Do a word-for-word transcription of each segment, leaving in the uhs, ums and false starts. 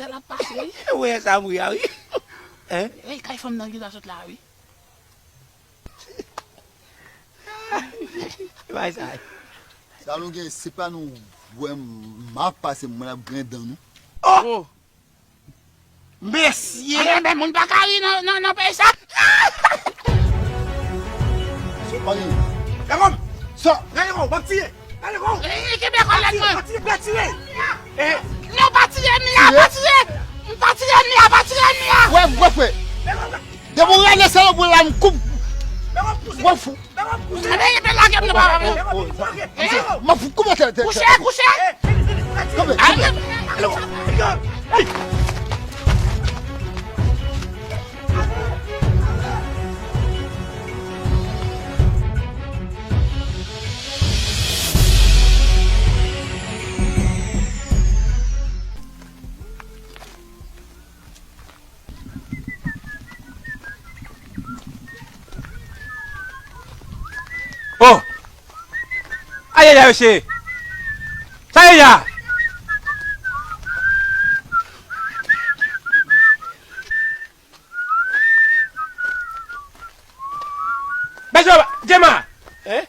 Sa l ap pase, wi. Wè sa m ri a, wi. Hein? Ey, kay fanm nan gentan sot la, wi. Bay sa. Sa nou gen, se pa nou wè m ap pase, mwen ap grenn dan nou. Oh! Mesye! Anben, moun pa ka ri nan, nan, nan peyi sa. Se pa ri. Gade kòm! Sa! Gade kòm, w ap tiye! Gade kòm! Ey, kenbe kòlèt mwen! W ap tiye, w ap tiye! Eh! Non, pa tiye, Mia, pa tiye! Pa tiye, Mia, pa tiye, Mia! Wè, wè, frè! Depi w rale salopri la, m koup. Wè fou. Ebe, ebe, lage m nan papa m. M ap fout koupe tèt. Kouche, kouche. Kanpe, kanpe. Oh! Ayayay, mesye! Sa ye a? Mesye, Dema! Hein?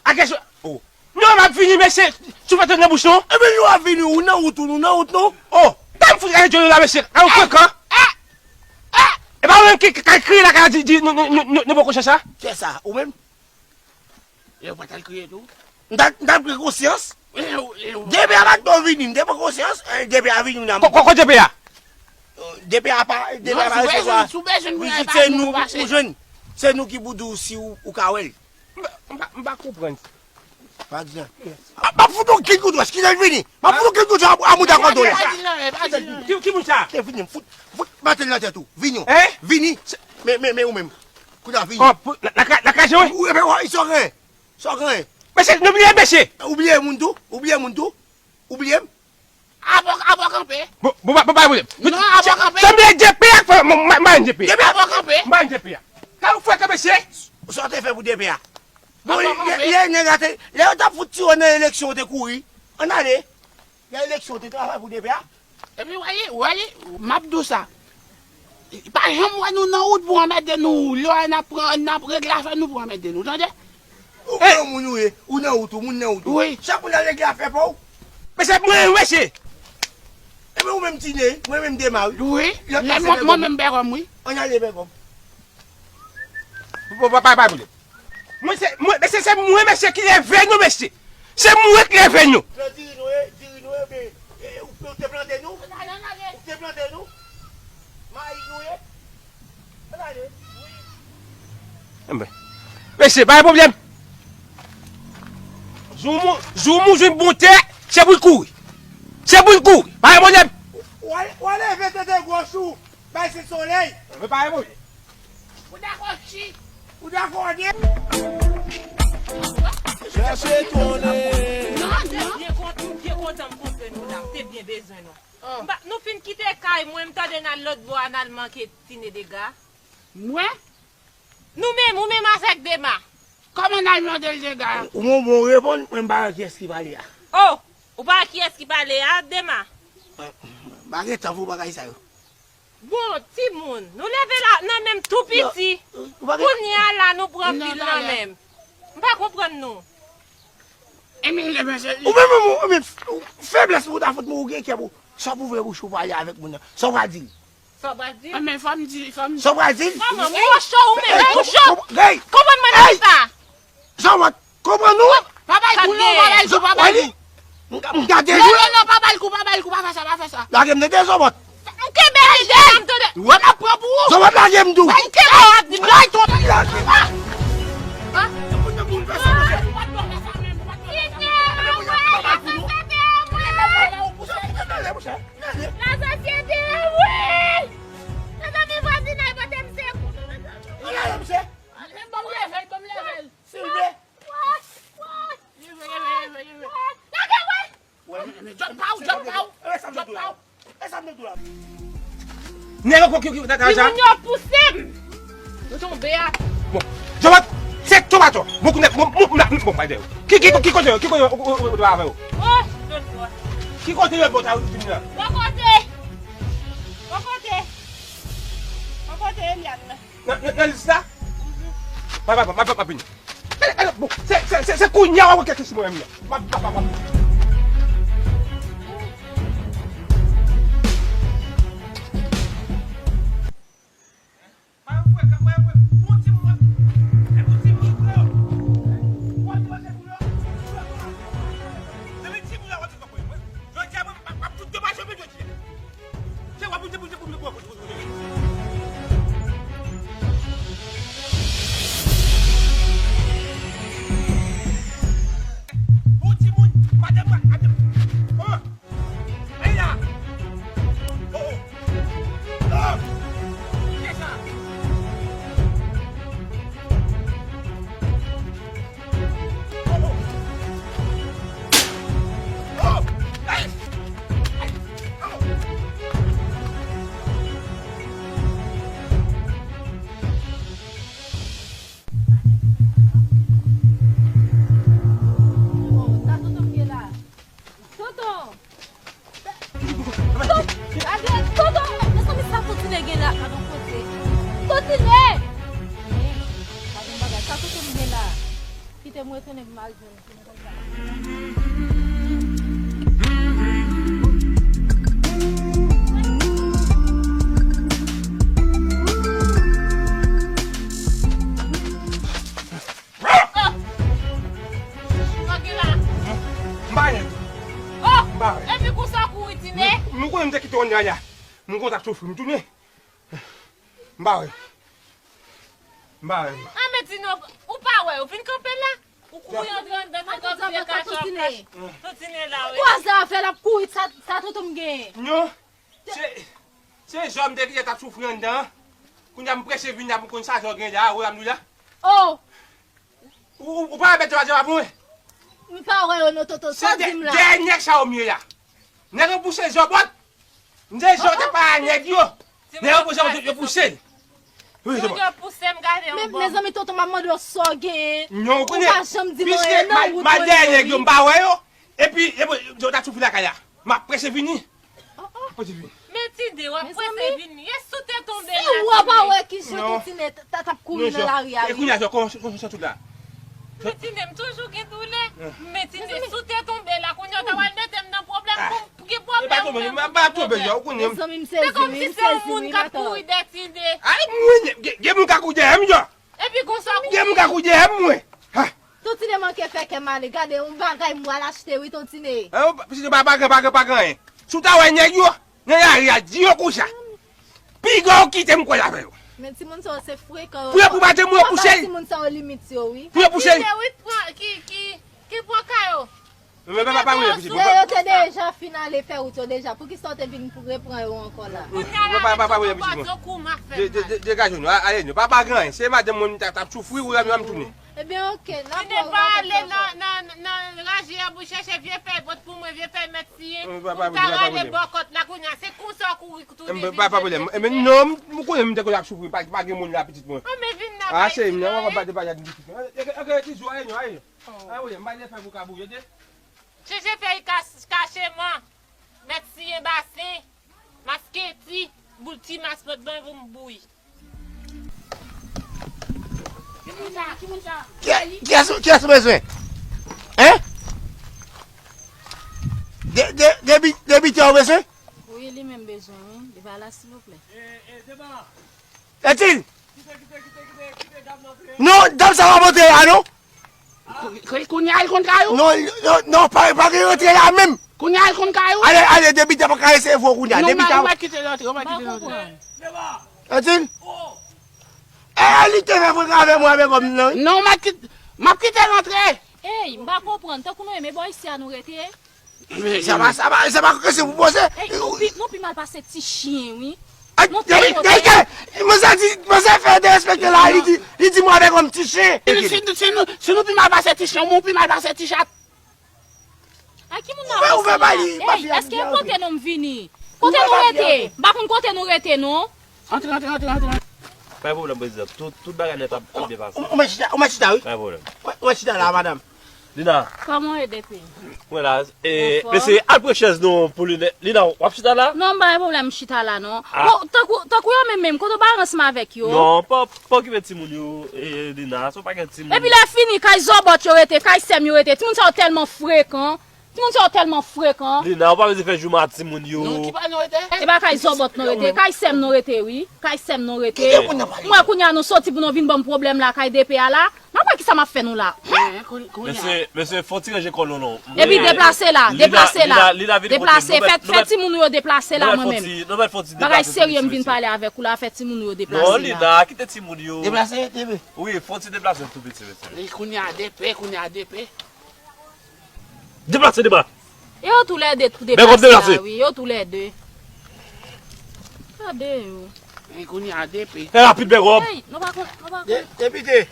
Agresyon! Oh! Non, m ap vini, mesye! Sou pa tande nan bouch, non? Ebyen, nou ap vini, ou nan wout ou, nou nan wout, non? Oh! Tan m fout gade djòl la, mesye! A ou frekan! E pa ou menm ki, ki, ki kriye la, ka di, di, nou, nou, nou, nou, nou poko chans la? Kiyès sa? Ou menm? E ou pa t al kriye tou? M t ap, m t ap pran konsyans. E ou, e ou. Depi a pa t bon vini, m te pran konsyans. E, depi a vini, m nan. Ko, ko, ko depi a? Depi a pa, depi a pa resevwa. Vizit se nou pou jwenn. Se nou ki pou di w si ou, ou ka wè l. M pa, m pa, m pa konprann. Pa di anyen. M ap fout ou kit kout wòch, kilè l vini? M ap fout ou kit kout wòch a mouda kòdo la. Pa di anyen, pa di anyen. Ki, ki moun sa? Te vini, m fout, fout maten nan tèt ou. Vini. Hein? Vini. Men, men, men ou menm. Kounye a vini. Oh, pou, la, la, la, la kaje, wi. Ou, epi, wè, sa w gen? Sa w gen? Mesye, nou bliye mesye. Ou bliye moun tou? Ou bliye moun tou? Ou bliye m? Avò, avò kanpe. Bon, bon, bon, pa pwoblèm. Non, avò kanpe. Tann byen, D P a k fè, m, m, m pa D P a. Depi avò kanpe. M pa D P a. Sa ou fè kanpe, mesye? Sa w te fè pou D P a? Bon, lè, lè nèg la te, lè yo t ap fout tire nan eleksyon, ou te kouri. Ann ale. Nan eleksyon, ou te travay pou D P a. Epi, w wè, w wè, m ap di w sa. Pa janm wè nou nan wout pou anmède nou. Lè w wè n ap pran, n ap regle afè nou pou anmède nou, tande? Ou pran moun ou ye, ou nan wout ou, moun nan wout ou. Wi. Chak moun al regle afè pa w. Men se mwen, mesye. Epi ou menm Tine, mwen menm Dema, wi. Wi. Lòt la se Bègòm. Mwen menm Bègòm, wi. Ann ale Bègòm. Bon, pa, pa, pa pwoblèm. Mwen se, mwen, mesye, se mwen, mesye, ki leve nou, mesye. Se mwen ki leve nou. Diri nou ye, diri nou ye, men, e, ou, ou te plante nou? Ou te plante nou? Mayi nou ye? Ann ale. Enben, mesye, pa gen pwoblèm. Jou moun, jou moun jwenn bon tè, se pou l kouri. Se pou l kouri. Pa gen pwoblèm. W ale, w ale vete de gwo chou. Bay se solèy. Mwen pa evolye. Ou dakò chi? Ou dakò de? Chèche konnen. Non, non. Byen kontan, byen kontan m kontre nou la. M te byen bezwen nou. Oh. M pa, nou fin kite kay mwen, m tande n al lòt bò a, n al manke Tine dega. Mwen? Nou menm, ou menm avèk Dema. Kòman n al mande l dega? Ou, ou, ou reponn, mwen m pa wè kiyès ki pale a. Oh, ou pa wè kiyès ki pale a, Dema? M pa gen tan pou bagay sa yo. Bon, timoun, nou leve la nan menm tou piti. Kounye a la, nou pran pil nan menm. M pa konprann nou. Ou menm, ou menm, ou menm, feblès ou ta fout mwen, ou gen kè pou sa pou ouvè bouch ou pale avèk moun nan. Sa w pral di l? Sa w pral di l? Sa w pral di l? Kòman? Mwen cho ou menm, mwen cho. Konprann mwen nan sa. Sa w pral Konprann nou? Pa bay kou non, pa bay kou, pa bay kou. M ka, m ka dejwe. Non, non, non, pa bay kou, pa bay kou, pa fè sa, pa fè sa. Lage m nan de zòbòt. M kenbe li deja, m tande. Wè m ap pran pou ou. Zòbòt lage m tou. M kenbe w ap di m lage. Lage. Ah. Ah. La sosyete, wi. Mezanmi, vwazinay pote m sekou. Lage m se. Ban m leve l, ban m leve l. Silvye. Leve, leve, leve, leve. Lage mwen! Djòb pa w, djòb pa w. Djòb pa w. Nèg ankò ki, ki, ta, ta, ta. Timoun yo pouse m. Yo tonbe a. Bon. Djòb, se tonbe atò. Bon, kounye, bon, bon, bon, bon, pa de yo. Ki, ki, ki kote yo? Ki kote yo? Ou, ou, ou, ou, avè yo? Oh, dòt bò. Ki kote yo, bon, ta, ou di m la? Bò kote. Nan, nan, nan lis la? Pa, pa, pa, pa, pa vini. Gade, gade, bon, se, se, se, se kounye a w ap wè kèk sou mwen menm nan. Pa, pa, pa, pa. Oh, sa tonton m gen la? Tonton! Ton-, gade, tonton! Mezanmi, sa Tontine gen la? Gade yon kote. Tontine! Men, gade yon bagay, sa tonton m gen la? Kite m retounen pou m al jwenn. M pa gen. Oh! M pa wè. Epi konsa w kouri, Tine? M, m konnen m te kite w anndan la. M konn t ap soufri, m tounen. M pa wè. M pa wè. Ah, men Tine, ou pa wè, ou vin kanpe la? Ou kouri antre anndan, te kanpe kachòkach. Tontine la, wi. Kwa sa fè l ap kouri, sa, sa tonton m genyen? Non. Se, se zòm te kite t ap soufri anndan an. Kounye a m prese vin la pou m konn sa zò gen la, ou la m di la. Oh! Ou, ou, ou pa wè bèt yo pa djaba pou mwen? M pa wè yo non, tonton, sa w di m la? Se dèyè nèg sa yo m ye la. Nèg yo pouse zòbòt. M di zò te pa a nèg yo. Nèg yo pouse, yo pouse. Wi, zòbòt. Yo pouse m gade yon bò. Men, mezanmi, tonton, m ap mande w sa w genyen. Non, ou konnen, pa janm di m anyen nan wout mwen. Piske m al dèyè nèg yo, m pa wè yo. Epi, epi, yo t ap soufri lakay la. M ap prese vini. M ap prese vini. Men Tine, w ap prese vini. E si w te tonbe la, Tine? Si w pa wè kijan Tontine t-, t-, t ap kouri nan lari a, wi. E kounye a, kòman, kòman sòti la? Men Tine, m toujou gen doulè. Men Tine, si w te tonbe la, kounye a w ta pral mete m nan pwoblèm, pou m gen pwoblèm, ou menm, ou pa tonbe, ou konnen. Mezanmi, m sezi, wi, m sezi, wi, matant. Se kòmsi se yon moun k ap kouri dèyè Tine. Ay, mwen, gen, gen moun k ap kouri dèyè m, Jan. Epi konsa w kouri. Gen moun k ap kouri dèyè m, mwen. Ha. Tontine manke fè kè m ale. Gade yon bagay m pral achte, wi, Tontine. An, pitit, pa, pa gen, pa gen, pa gen anyen. Si w ta wè nèg yo nan lari a, di yo konsa. Piga w kite m kwè avè yo. Men timoun sa yo se frekan yo. Pou yo, pou maten mwen pouse. Timoun sa yo limit yo, wi. Pou yo pouse. Ki te, wi, pran, ki, ki, ki pran kay yo. Men pa, pa, pa, wi, pitit. Yo, yo te deja fin ale fè wout yo deja. Poukisa w te vin pou repran yo ankò la? Kounye a la, pa, pa, pa, wi, pitit mwen. De, de, de, degaje nou, a-, ale nou. Pa, pa gen anyen. Se madanm mwen t ap, t ap soufri, ou la, m tounen. Ebyen, oke, n ap wè, w ap wè. Tine pa ale nan, nan, nan raje a pou chèche vye fèy vòt pou mwen, vye fèy mèt siyen. Ou ta rale bò kòt la kounye a, se konsa w kouri tounen vin jete. Pa, pa pwoblèm. Ebyen, non, m, m konnen m te konn ap soufri, pa, pa gen moun la, pitit mwen. An, men vin nan bay ti fèy. A, cheri m, non, w ap bat de pajad m pitit mwen. Oke, oke, ti zo, ale non, ale. A, wi, m bay de fèy pou w ka bouyi, oke? Chèche fèy kas-, kache man. Mèt siyen basen, masketi, boul ti mas lòt ban pou m bouyi. Ki moun sa? Ki moun sa? Kiyès, kiyès, kiyès ou bezwen? Hein? De, de, debi, debitè ou bezwen? Wi, li menm bezwen, wi. Li pa la, silvouplè. Etil! Non, dam sa pa monte la, non. Kou-, kou-, kounye a l konn kay ou? Non, non, non, pa, pa gen rantre la menm. Kounye a l konn kay ou? Ale, ale, debitè pa ka eseye fè w kounye a. Non, debitè. Ou mèt kite l rantre, ou mèt kite l rantre. Antin? E, li te fè frekan avè mwen avèk òm nan, wi. Non, ou mèt kit-, m ap kite l rantre. Ey, m pa konprann. Tankou nou renmen bò isi a nou rete. Men sa pa, sa pa, sa pa kesyon pou poze. Ey, nou pi, nou pi mal pase ti chen, wi. Ay, nou pi ey, kote. Ey, ey, manzè di, manzè fè derespekte la, li di, li di mwen avèk yon ti chen. Si, si, si nou, si nou pi mal pase ti chen, mwen pi mal pase ti chat. Ay, ki moun nan fè sa la? Ey, èske kote nou m vini? Kote nou rete? M pa konn kote nou rete, non. Antre, antre, antre, antre, antre. Pa gen pwoblèm, prezidan. Tout, tout bagay nèt ap, ap byen pase. Ou, ou mèt chita, ou mèt chita, wi. Pa gen pwoblèm. Ou, ou mèt chita la, madanm. Lina. Kòman w ye, D P? Wè la, e, mesye, al pran chèz nou pou Lina. Lina, w ap chita la? Non, m pa gen pwoblèm chita la, non. Bon, tankou, tankou yo menm menm, kote w bare ansanm avèk yo? Non, pa, pa okipe timoun yo, e, Lina, se yon pakèt timoun. Epi lè fini, kay zòbòt yo rete, kay sè m yo rete. Timoun sa yo tèlman frekan. Timoun sa yo tèlman frekan. Lina, ou pa bezwen fè jouman ak timoun yo. Non, ki pa nou rete? E pa kay zòbòt nou rete, kay sè m nou rete, wi. Kay sè m nou rete. Mwen kounye a nou soti pou nou vin ban m pwoblèm la, kay D P a la. N ap wè kisa m ap fè nou la. Mesye, mesye, fò ti ranje kò nou non. Epi deplase la, deplase la. Deplase, fè, fè timoun ou yo deplase la mwen menm. Bagay serye m vin pale avèk ou la, fè timoun ou yo deplase la. Non, Lina, kite timoun yo. Deplase, deplase. Wi, fò ti deplase tou piti, mesye. Kounye a depe, kounye a depe. Deplase, deplase. E yo toulède tou deplase la, wi, yo toulède. Gade yo. Men kounye a depe. Fè rapid, bègòm. Ey, nou pa konn, nou pa konn. Depite.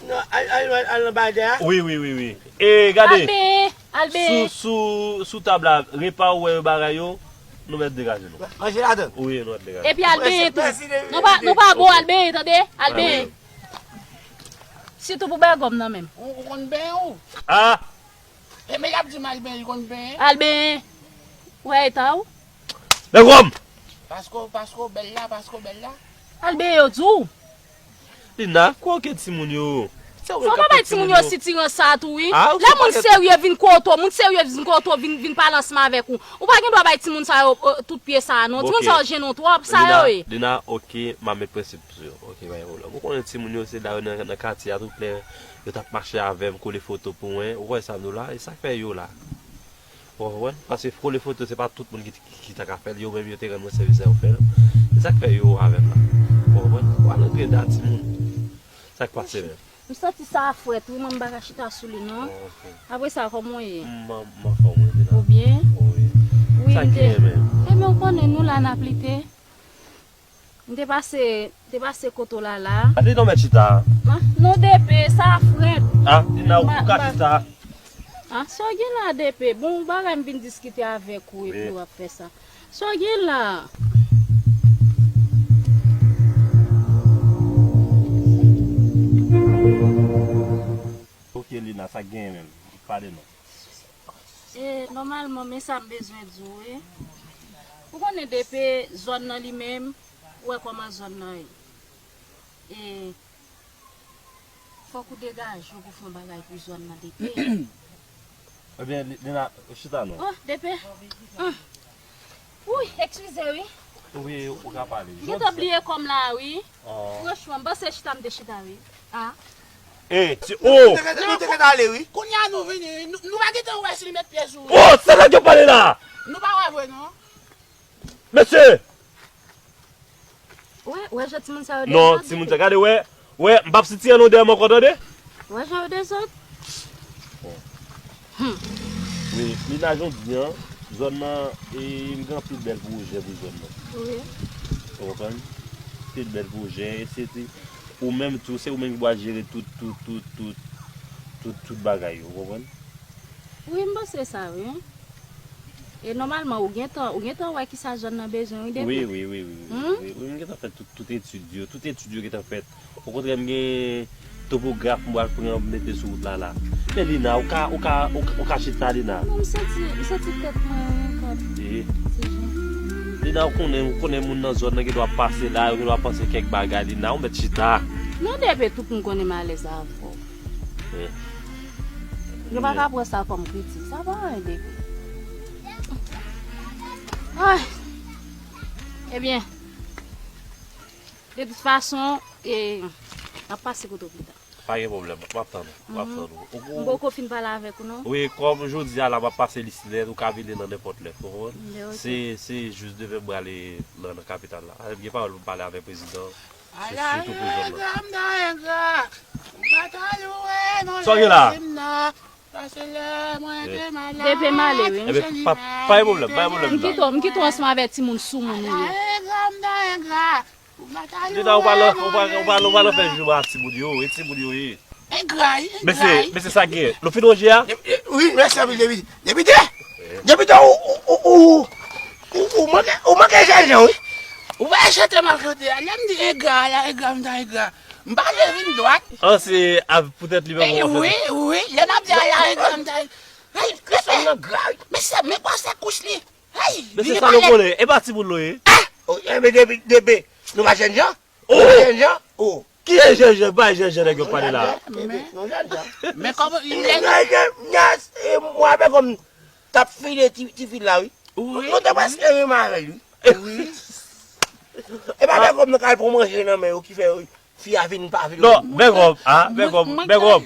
Non, al, al, al, al nan bagay a. Wi, wi, wi, wi. E, gade. Al benyen, al benyen. Sou, sou, sou tab la, repa ou wè yo bagay yo, nou mèt degaje nou. Manje ladan. Wi, nou mèt degaje. Epi al benyen tou. Nou pa, nou pa bon, al benyen, tande? Al benyen. Sitou pou bègòm nan menm. Ou, ou konn benyen ou? Ah! E men y ap di m al benyen, li konn benyen? Al benyen. Ou wè eta w? Bègòm! Paske, paske w bèl la, paske w bèl la. Al benyen yo di w. Lina, kwè oke timoun yo. Fò pa bay timoun yo sitirans sa tou wi. Lè moun serye vin kote w, moun serye vin kote w, vin, vin pale ansanm avèk ou. Ou pa gen dwa bay timoun sa yo tout pye sa non. Timoun sa yo jennen w twòp, sa yo ye. Lina, oke, m ap met prensip sou yo. Oke, pa gen pwoblèm. Ou konnen timoun yo se la yo nan, nan katye a tout lè yo t ap mache avè m, kole foto pou mwen. Ou wè sa m di w la, e sa k fè yo la. Ou konprann? Paske kole foto se pa tout moun ki, ki, ki ta ka fè l, yo menm yo te rann mwen sèvis la yo fè l. Se sa k fè yo avè m la. Ou konprann? Ou al antre dan timoun. Sa k pase menm? M santi sa a frèt wi, mwen m pa ka chita sou li non. Apre sa, kòman w ye? M, m anfòm wi, Lina. Ou byen? Wi. Wi, m te. Sa k genyen menm? Ebyen, ou konnen nou la n ap lite. M te pase, te pase kote w la la. Ate non mèt chita. Ah, non D P, sa a frèt. Ah, Lina, ou ka chita. Ah, sa w gen la D P. Bon, bagay m vin diskite avèk ou epi w ap fè sa. Sa w gen la? Ok, Lina, sa k genyen menm? Pale non. E, nòmalman, men sa m bezwen di w, wi. Ou konnen depi zòn nan li menm, ou wè kòman zòn nan ye. E, fòk ou degaje w pou fè yon bagay pou zòn nan depi. Ebyen, Lina, chita non. Oh, depi. Wouy, eskize wi. Wi, ou ka pale. M gentan bliye kò m la wi. Franchman, m panse chita m te chita wi. Ah. E, ti, o! Nou te ret ale wi. Kounye a nou vini wi. Nou, nou pa gentan wè si li met pye sou ou. O, sa nèg yo pale la! Nou pa wè vre non. Mesye! Wè, wè jan timoun sa yo dezòd. Non, timoun sa, gade, wè, wè, m p ap sitiye non dèyè m ankò, tande? Wè jan yo dezòd. Wi, li nan jodi an, zòn nan, e, m gen anpil bèl pwojè pou zòn nan. Wi. Ou konprann? Anpil bèl pwojè, e se te, ou menm tou, se ou menm ki pral jere tout, tout, tout, tout, tout, tout bagay yo, ou konprann? Wi, m panse sa, wi. E nòmalman, ou gentan, ou gentan wè kisa zòn nan bezwen, wi, depi. Wi, wi, wi, wi, wi, wi, wi, m gentan fè tout, tout etid yo, tout etid yo gentan fèt. Okontrè, m gen topograf m pral pran, m mete sou wout la, la. Men Lina, ou ka, ou ka, ou ka, ou ka chita, Lina. Non, m santi, m santi tèt mwen, wi, kòm. E? Ti jan. Lina, ou konnen, ou konnen moun nan zòn nan gen dwa pase la, yo gen dwa panse kèk bagay, Lina, ou mèt chita. Non, depi tout moun konnen m alèz avè w. E? Yo pa ka pran sa kòm kritik. Sa pa anyen, depi. Ay! Ebyen, de tout fason, e, m ap pase kote w pita. Pa gen pwoblèm, m ap tann ou, m ap tann ou. M poko fin pale avèk ou non. Wi, kòm jodi a la m ap pase lisi nèt, ou ka vini nan nenpòt lè, ou konprann? Se, se jis demen m prale nan, nan kapital la. M gen pawòl pou m pale avèk prezidan, se sitou pou zòn nan. Sa w gen la? Depi m ale wi. Ebyen, pa, pa gen pwoblèm, pa gen pwoblèm. M kite w, m kite w ansanm avèk timoun soumoun ou yo. Lina, ou pral, ou pral, ou pral, ou pral fè jouman ak timoun yo, e timoun yo ye. Engra, engra. Mesye, mesye, sa gen? Nou fin ranje a? Wi, mèsi anpil, Depite. Depite! Depite, ou, ou, ou, ou, ou manke, ou manke jènjan, wi. Ou pa chante m ap chante a. Lè m di engra la, engra, m ta engra. M pa vle vin dwat. An, se av-, poutèt li menm. Ey, ou ap fè wi, wi, lè m ap di a la, ey, m ta, ey, Kris, men, men se, men kwa se kouch li. Ey, men se sa nou konnen, e pa timoun nou ye. Ah! Oh, e, men depi, depi, nou pa jèn jan? Oh! Nou pa jèn jan? Oh. Ki e jèn jan, pa e jèn jan nèg yo pale la? Men, men kòman, mwen avè kòm t ap file ti, ti fi la, wi. Wi, nou te prèske menm avè l, wi. Wi. E pa vre kòm nan kay pou manje nan men yo ki fè fi a vin pa vin. Non, bègòm, a, bègòm, bègòm,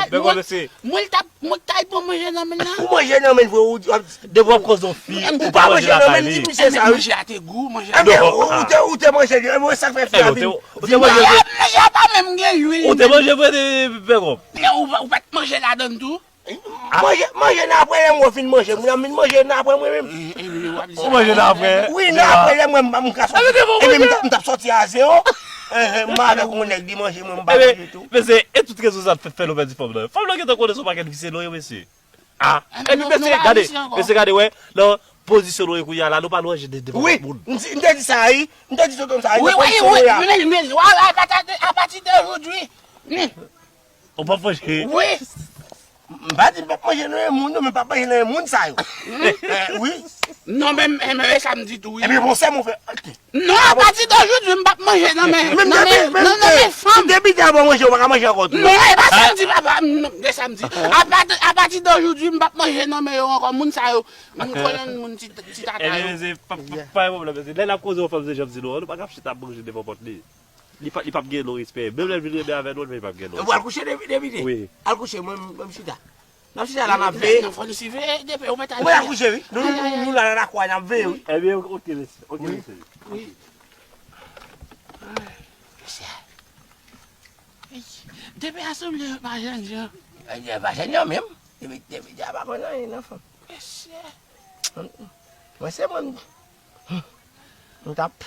bègòm, mesye. Mwen t ap, mwen t al pran manje nan men nan. Pou manje nan men vre, ou, ou ap. Depi w ap koze yon fi, ou pa manje nan men, di misye sa, wi. Manje a te gou, manje a te gou. Ou te, ou te manje li, e mwen sa k fè fi a vin. Manje a pa menm gen lwil. Ou te manje vre, bègòm? Ou pa t manje ladann tou? Manje, manje nan apre lè mwen fin manje. Mwen vin manje nan apre mwen menm. Ou manje nan apre? Wi, nan apre lè mwen m, m ka soti. Epi m t ap, m t ap soti a zewo. Mwen avèk yon nèg li manje mwen, m pa manje tou. Mesye, e tout rezon sa fè, fè nou pèdi fanm nan. Fanm nan gentan konnen se yon pakèt visye nou ye, mesye. A, epi mesye, gade, mesye, gade, wè, nan pozisyon nou ye kounye a la, nou pa lwanje de, devan lòt moun. Wi, m te di sa, wi. M te di tonton sa, wi, nan pozisyon nou ye a. Wi, wi, wi, men, men, apati de jodi. Ou p ap manje? Wi. M pa di m p ap manje nan men moun yo, men m p ap manje nan men moun sa yo. Eh, wi. Non, men, men, men sa m di tou, wi. Epi bon, sè mwen fè, ok. Non, apati de jodi, m p ap manje nan men, nan men, nan men fanm. M te bite avan manje, ou pa ka manje ankò tou. Non, e pa sa m di, papa, non, de sa m di. Apati, apati de jodi, m p ap manje nan men yo ankò, moun sa yo. M konnen moun ti, ti tata yo. Epi, mesye, pa, pa, pa gen pwoblèm, mesye. Lè n ap koze yon fanm, se jan m di nou an, nou pa ka ap chita ap manje devan pòt li. Li pa, li p ap gen non respè. Menm lè l vin renmen avè nou, men li p ap gen non respè. Ou al kouche depi, depi te? Wi. Al kouche, mwen, mwen m chita. N ap chita la, n ap veye. Non, fò nou siveye depi ou mèt al. Ou mèt al kouche, wi. Nou, nou, nou la nan lakou a, n ap veye, wi. Ebyen, ok, mesye. Ok, mesye. Wi. Mesye. Depi asanble yo pa jèn jan. Eh, pa jèn jan menm. Depi, depi te a pa konn anyen nan fanm. Mesye. Mwen se mwen. M t ap